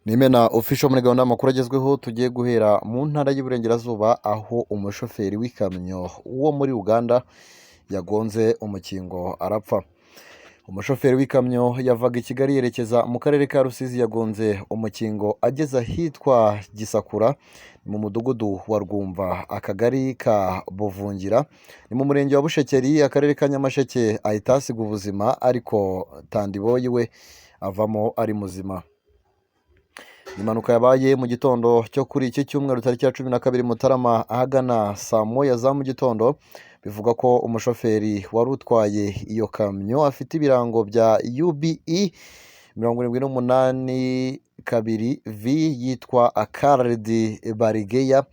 Nimena Official muri gahunda y'amakuru agezweho. Tugiye guhera mu ntara y'Iburengerazuba, aho umushoferi w'ikamyo wo muri Uganda yagonze umukingo arapfa. Umushoferi w'ikamyo yavaga i Kigali yerekeza mu karere ka Rusizi, yagonze umukingo ageze ahitwa Gisakura, ni mu mudugudu wa Rwumva, akagari ka Buvungira, ni mu murenge wa Bushekeri, akarere ka Nyamasheke, ahita ahasiga ubuzima, ariko Tandiboyi we avamo ari muzima. Impanuka yabaye mu gitondo cyo kuri iki cyumweru, tariki ya 12 Mutarama, ahagana saa 1 za mu gitondo. Bivugwa ko umushoferi wari utwaye iyo kamyo afite ibirango bya UBE 782 V yitwa Karidi Barigeya,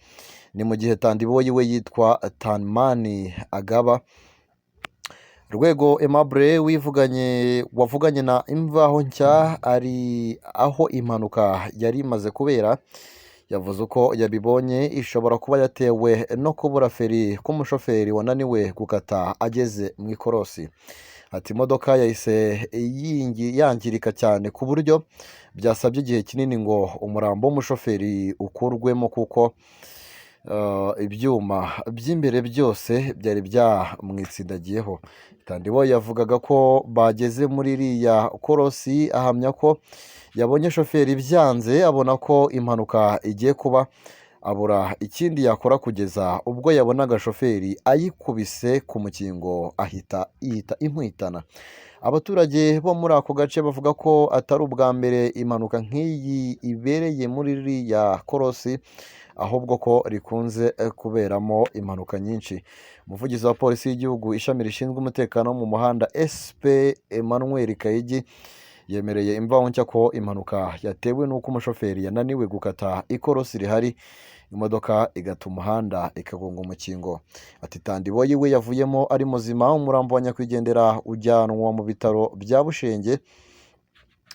ni mu gihe Tandiboyi we yitwa Tanmani Agaba. Rwego Aimable wivuganye wavuganye na Imvaho Nshya ari aho impanuka yari imaze kubera, yavuze uko yabibonye. Ishobora kuba yatewe no kubura feri k'umushoferi wananiwe gukata ageze mu ikorosi. Ati: "Imodoka yahise yangirika cyane ku buryo byasabye igihe kinini ngo umurambo w'umushoferi ukurwemo, kuko ibyuma by'imbere byose byari byamwitsindagiyeho." Tandibo yavugaga ko bageze muri iriya korosi, ahamya ko yabonye shoferi byanze, abona ko impanuka igiye kuba, abura ikindi yakora kugeza ubwo yabonaga shoferi ayikubise ku mukingo, ahita ihita imuhitana. Abaturage bo muri ako gace bavuga ko atari ubwa mbere impanuka nk'iyi ibereye muri ririya korosi, ahubwo ko rikunze kuberamo impanuka nyinshi. Umuvugizi wa Polisi y'igihugu, ishami rishinzwe umutekano wo mu muhanda, SP Emmanuel Kayigi, yemereye Imvaho Nshya ko impanuka yatewe n'uko umushoferi yananiwe gukata ikorosi rihari, imodoka igata umuhanda ikagonga umukingo. Ati: "Tandiboyi we yavuyemo ari muzima, umurambo wa nyakwigendera ujyanwa mu bitaro bya Bushenge.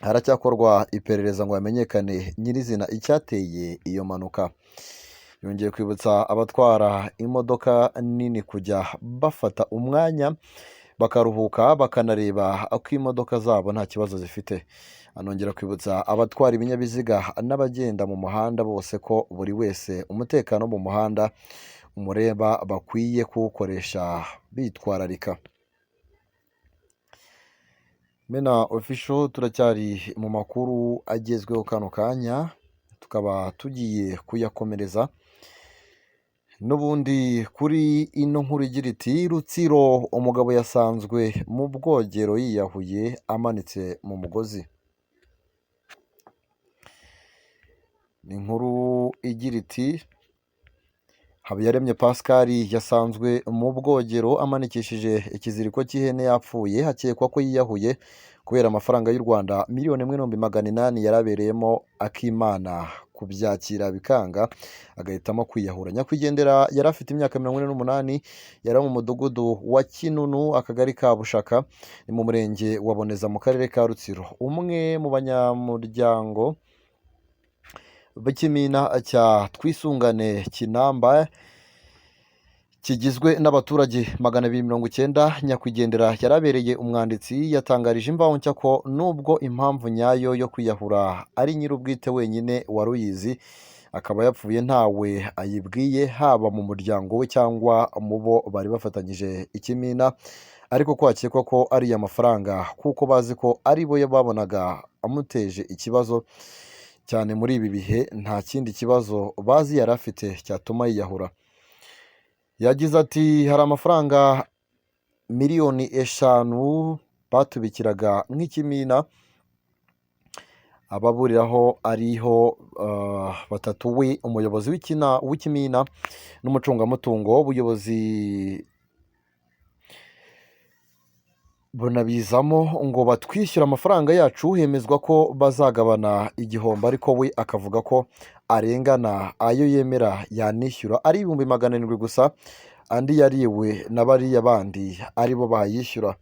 Haracyakorwa iperereza ngo hamenyekane nyirizina icyateye iyo mpanuka." Yongeye kwibutsa abatwara imodoka nini kujya bafata umwanya bakaruhuka, bakanareba ko imodoka zabo nta kibazo zifite. Anongera kwibutsa abatwara ibinyabiziga n'abagenda mu muhanda bose ko buri wese umutekano wo mu muhanda umureba, bakwiye kuwukoresha bitwararika. Mena Official, turacyari mu makuru agezweho kano kanya, tukaba tugiye kuyakomereza n'ubundi kuri ino nkuru igira iti: "Rutsiro, umugabo yasanzwe mu bwogero yiyahuye amanitse mu mugozi." Ni inkuru igira iti: "Habiyaremye Pascal yasanzwe mu bwogero amanikishije ikiziriko cy'ihene yapfuye, hakekwa ko yiyahuye kubera amafaranga y'u Rwanda 1,800,000 yari abereyemo Akimana kubyakira bikanga, agahitamo kwiyahura." Nyakwigendera yari afite imyaka 48, yari mu mudugudu wa Kinunu, akagari ka Bushaka, ni mu murenge wa Boneza, mu karere ka Rutsiro. Umwe mu banyamuryango b'ikimina cya Twisungane Kinamba kigizwe n'abaturage 290, nyakwigendera yarabereye umwanditsi, yatangarije Imvaho Nshya ko nubwo impamvu nyayo yo kwiyahura ari nyir'ubwite wenyine wari uyizi, akaba yapfuye ntawe ayibwiye, haba mu muryango we cyangwa mu bo bari bafatanyije ikimina, ariko ko hakekwa ko ari mafaranga, kuko bazi ko ari bo babonaga amuteje ikibazo cyane muri ibi bihe, nta kindi kibazo bazi yari afite cyatuma yiyahura. Yagize ati: "Hari amafaranga 5 miliyoni batubikiraga nk'ikimina, ababuriraho ariho batatu, we umuyobozi w'ikimina n'umucungamutungo. Ubuyobozi bunabizamo ngo batwishyure amafaranga yacu, hemezwa ko bazagabana igihombo, ariko we akavuga ko arengana, ayo yemera yanishyura ari 700,000 gusa, andi yariwe na bariya bandi aribo bayishyura."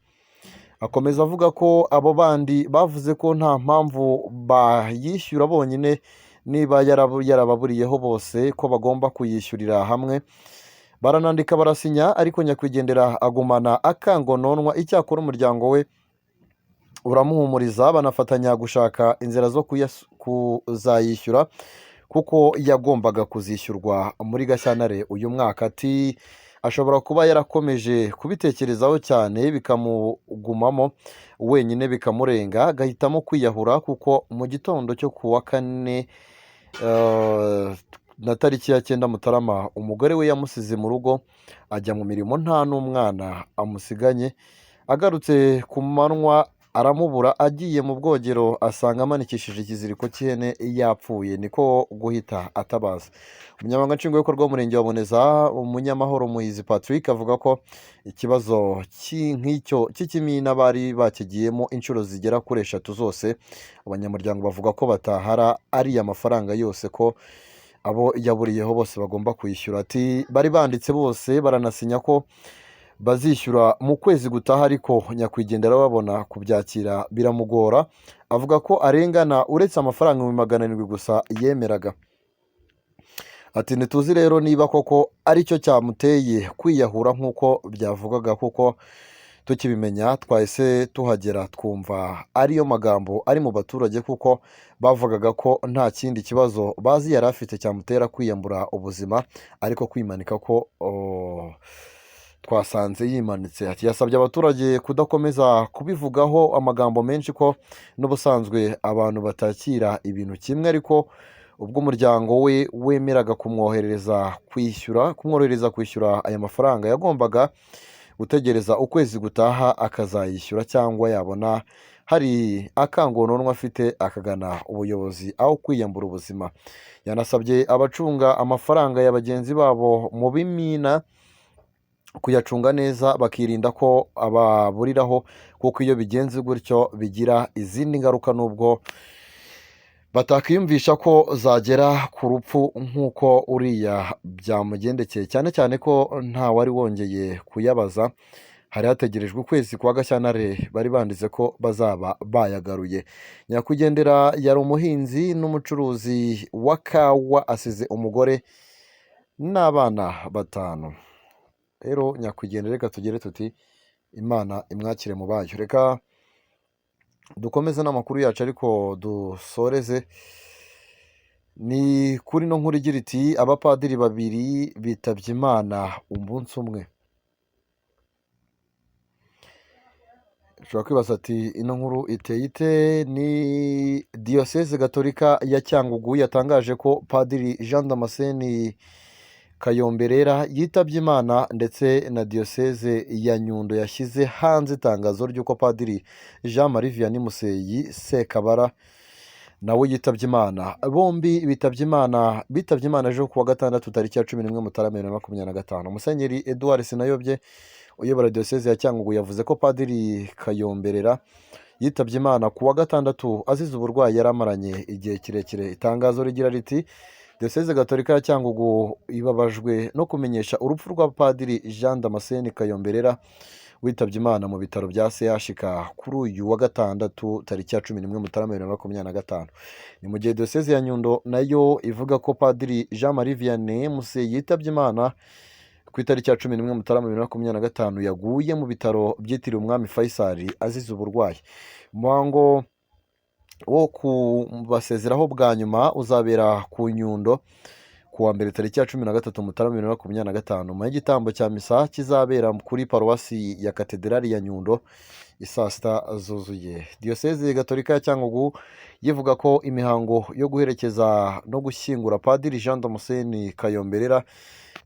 Akomeza avuga ko abo bandi bavuze ko nta mpamvu bayishyura bonyine, niba yarababuriyeho bose, ko bagomba kuyishyurira hamwe. Baranandika, barasinya, ariko nyakwigendera agumana akangononwa. Icyakora umuryango we uramuhumuriza, banafatanya gushaka inzira zo kuzayishyura kuko yagombaga kuzishyurwa muri Gashyantare uyu mwaka. Ati ashobora kuba yarakomeje kubitekerezaho cyane bikamugumamo wenyine bikamurenga, agahitamo kwiyahura, kuko mu gitondo cyo ku wa kane na tariki ya 9 Mutarama umugore we yamusize mu rugo ajya mu mirimo nta n'umwana amusiganye. Agarutse ku manywa aramubura, agiye mu bwogero asanga amanikishije ikiziriko cy'ihene yapfuye, niko guhita atabaza. Umunyamabanga Nshingwabikorwa w'Umurenge wa Boneza, Umunyamahoro Muhizi Patrick, avuga ko ikibazo nk'icyo cy'ikimina bari bakigiyemo inshuro zigera kuri eshatu zose, abanyamuryango bavuga ko batahara ariya mafaranga yose, ko abo yaburiyeho bose bagomba kwishyura. Ati bari banditse bose baranasinya ko bazishyura mu kwezi gutaha, ariko nyakwigendera babona kubyakira biramugora, avuga ko arengana uretse amafaranga 700,000 gusa yemeraga. Ati ntituzi rero niba koko aricyo cyamuteye kwiyahura nk'uko byavugaga, kuko tukibimenya twahise tuhagera twumva ariyo magambo ari mu baturage, kuko bavugaga ko nta kindi kibazo bazi yari afite cyamutera kwiyambura ubuzima, ariko kwimanika ko twasanze yimanitse. Ati yasabye abaturage kudakomeza kubivugaho amagambo menshi, ko n'ubusanzwe abantu batakira ibintu kimwe, ariko ubwo umuryango we wemeraga kumwoherereza kwishyura aya mafaranga, yagombaga gutegereza ukwezi gutaha akazayishyura, cyangwa yabona hari akangononwa afite akagana ubuyobozi aho kwiyambura ubuzima. Yanasabye abacunga amafaranga ya bagenzi babo mu bimina kuyacunga neza, bakirinda ko ababuriraho, kuko iyo bigenze gutyo bigira izindi ngaruka, nubwo batakiyumvisha ko zagera ku rupfu nk'uko uriya byamugendekeye, cyane cyane ko nta wari wongeye kuyabaza. Hari hategerejwe ukwezi kwa Gashyantare bari banditse ko bazaba bayagaruye. Nyakwigendera yari umuhinzi n'umucuruzi wa kawa, asize umugore n'abana batanu. Rero nyakwigendera reka tugere tuti Imana imwakire mu bayo. Reka dukomeze n'amakuru yacu, ariko dusoreze ni kuri no nkuru igira iti abapadiri babiri bitabye Imana umunsi umwe. Ushobora kwibaza ati ino nkuru iteye ite? Ni Diyoseze Gatolika ya Cyangugu yatangaje ko Padiri Jean Damascene Kayomberera yitabye Imana, ndetse na Diyoseze ya Nyundo yashyize hanze itangazo ry'uko Padiri Jean Marie Vianney Museyi Sekabara nawe yitabye Imana. Bombi bitabye Imana ejo kuwa gatandatu tariki ya 11 Mutarama 2025. Musenyeri Edouard Sinayobye uyobora Diyoseze ya Cyangugu yavuze ko Padiri Kayomberera yitabye Imana kuwa gatandatu azize uburwayi yari amaranye igihe kirekire. Itangazo rigira riti Diyoseze Gatolika ya Cyangugu ibabajwe no kumenyesha urupfu rwa Padiri Jean Damascene Kayomberera witabye Imana mu bitaro bya CHK kuri uyu wa gatandatu tariki ya 11 Mutarama 2025. Ni mu gihe Diyoseze ya Nyundo nayo ivuga ko Padiri Jean Marie Vianney Museyi yitabye Imana ku itariki ya 11 Mutarama 2025, yaguye mu bitaro byitiriwe Umwami Faisal azize uburwayi. Umuhango wo kubasezeraho bwa nyuma uzabera ku Nyundo ku wa mbere tariki ya 13 Mutarama 2025, nyuma y'igitambo cya misa kizabera kuri paruwasi ya Katedrali ya Nyundo isaa sita zuzuye. Diyoseze Gatolika ya Cyangugu yivuga ko imihango yo guherekeza no gushyingura Padiri Jean Damascene Kayomberera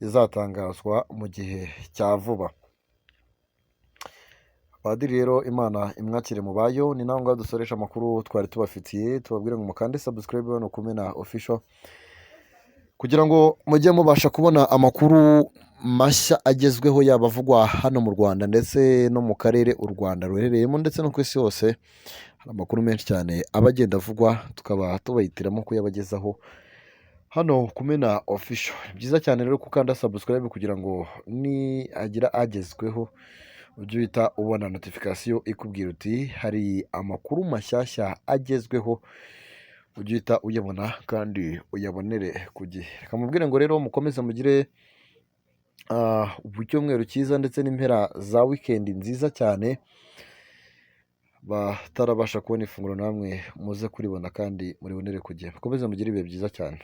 izatangazwa mu gihe cya vuba. Padiri rero Imana imwakire mu bayo. Ni naho ngaho dusoresha amakuru twari tubafitiye, tubabwire ngo mukande subscribe hano Kumena Official kugira ngo mujye mubasha kubona amakuru mashya agezweho, yaba avugwa hano mu Rwanda ndetse no mu karere u Rwanda ruherereyemo ndetse no ku isi hose. Hari amakuru menshi cyane aba agenda avugwa, tukaba tubahitiramo kuyabagezaho hano Kumena Official. Ni byiza cyane rero gukanda subscribe kugira ngo nihagira agezweho ujye uhita ubona notification ikubwira uti hari amakuru mashyashya agezweho, ujye uhita uyabona kandi uyabonere ku gihe. Reka mubwire ngo rero mukomeze mugire icyumweru cyiza ndetse n'impera za wikendi nziza cyane. batarabasha kubona ifunguro, namwe muze kuribona kandi muribonere ku gihe. Mukomeze mugire ibihe byiza cyane.